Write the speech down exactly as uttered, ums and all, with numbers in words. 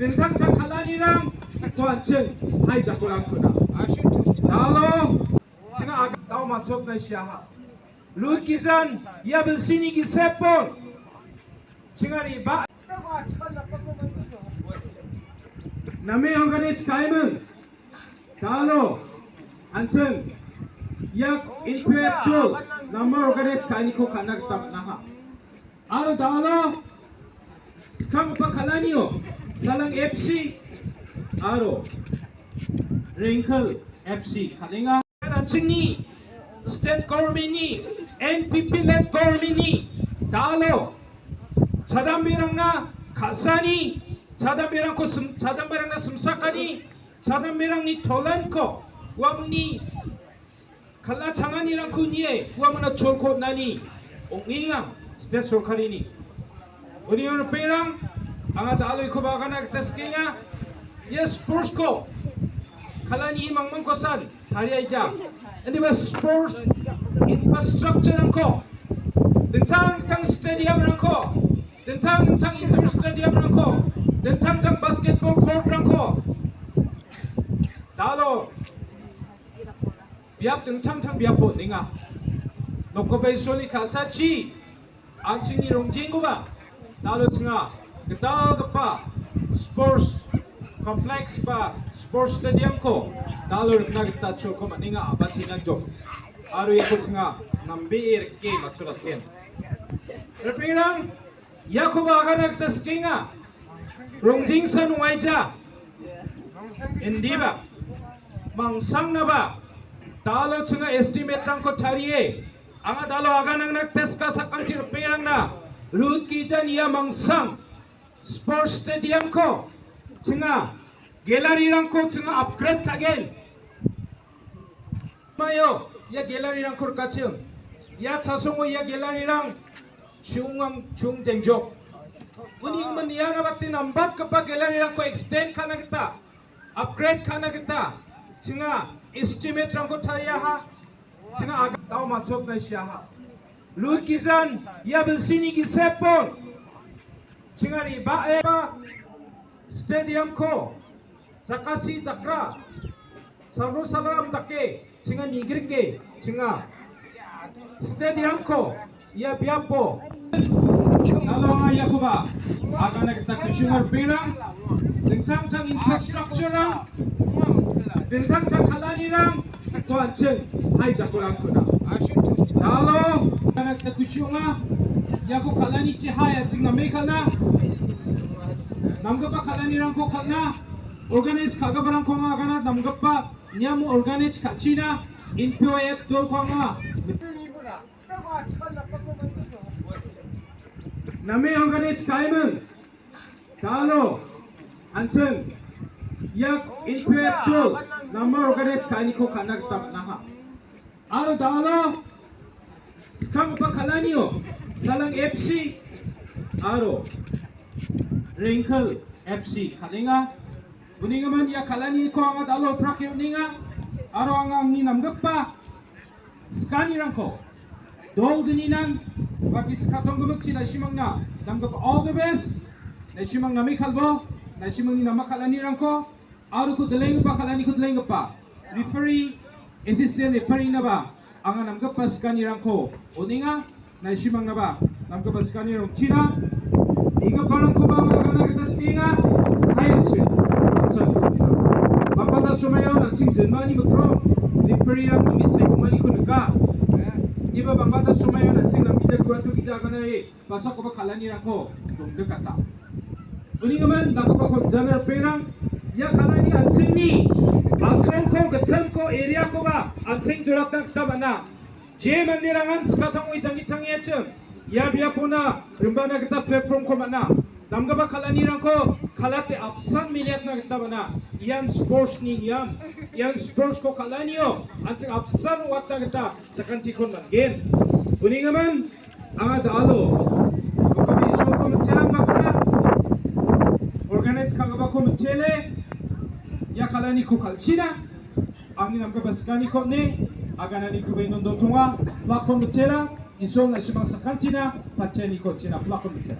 Dintang tang khalani rang, to an cheng, hai jakulang kuna. Dalo, ching a dau ma chok na siaha. Lut ki jan, ya bil sini ki sepon. Ching a ri ba. Name organize kaimeng. Dalo, an cheng, yak in pet tu, name organize kaini ko kana tam naha. Aro dalo, skang pa khalani o, Salang F C, aro, Rengkhal F C, khalenga. An cheng ni, state government ni, N P P led government ni, dalo, chadam birang na, khasani, chadam birang ko sum, chadam birang na sumsakani, chadam birang ni tholan ko, wa muni, khala changani rang ku nie, wa muna chol ko nani, ong inga, state sorkari ni. Uni ur perang, anga dalo iko bagana kita skinga, yes, sports ko, khalani mang mang ko san, hari aja. Ini ba sports infrastructure ko, dentang tang stadium ko, dentang tang indoor stadium ko, dentang tang basketball court ko. Dalo, biap ding thang thang biap po ninga. Nokko bai soli khasa chi. An ching ni rong jing ba. Dalo chinga. Kita kapa sports complex ba sports stadium ko. Dalo rikna kita chul ko ma ninga ba china jok. Aru ya ko chinga. Nambi ir ke machulat ken. Repirang. Ya ko ba agana kita skinga. Rong jing san waija. Indi ba. Mangsang na ba. Dalo chinga estimate rang ko tharie. Anga dalo aga nang nak tes ka sakang chir perang na. Lut ki jan ya mangsang. Sports stadium ko. Chinga. Gallery rang ko chinga upgrade again. Mayo, ya gallery rang ko kachim. Ya chasongo ya gallery rang. Chungang chung jengjok. Uni man ya na bakti nambat kapa gallery rang ko extend kana kita. Upgrade kana kita. Chinga estimate rang ko thaya ha. Chinga aga tau machok na siaha. Lut ki jan ya bil sini ki sepon. Chinga ri ba e ba stadium ko. Jakasi jakra. Saru salaram take. Chinga nigrik ke. Chinga stadium ko. Ya biapo. Nalonga ya kuba. Agana kita consumer pinang. Dentang tang infrastructure rang. Dentang tang khalani rang. Ko an cheng. Hai jakulang kuna. Dalo. Agana kita kuchunga. Ya ku khalani chi hai an cheng name khalna. Namgapa khalani rang ko khalna. Organize kagapa rang ko nga agana namgapa. Niamu organize kachina. Inpio et dol ko nga. Name organize kaimeng. Dalo. An cheng. Yak inpet tu. Nama organize kaini ko kana kita naha. Aro dalo. Skang pa khalani o. Salang F C. Aro. Rengkhal F C. Khalenga. Uninga man ya khalani ko anga dalo prak ya uninga. Aro anga ni namgapa. Skani rangko. Dol gini nang. Bagi sekatong gemuk si na simang na. Namgapa all the best. Na simang nami khalbo. Na simang ni nama khalani rangko. Aru ku deleng pa khalani ku deleng pa. Referee. Assistant referee na ba. Anga namgapa skani rangko. Uninga. Na simang na ba. Namgapa skani rang China. Inga parang ko ba anga kana kita skinga. Hai China. Bang bata sumayo na ching jen mani bekrong. Ni peri rang ni mistake mani ku neka. Iba bang bata sumayo na ching nam kita kuat tu kita kana e. Pasok ko ba khalani rangko. Tung dekata. Uninga man da ko ba ko janar perang. Ya khalani an ching ni. Asong ko getem ko area ko ba. An ching jurak tak tabana. Je mandir angan sekatang wi jangi tangi achem. Ya bia puna rimbana kita platform ko mana. Namgapa khalani rangko khalate apsan miliat na kita mana. Ian sports ni iam. Ian sports ko khalani o. Ansing apsan wat na kita sekanti kon man gen. Uninga man. Anga dalo. Ko kami so ko mentelang baksa. Organize kagapa ko mentele. Ya khalani ko khal China. Ani namgapa skani ko ne, agana ni kubai non dotunga, plakon betela, insong na simang sakantina, pateni ko tina plakon betela.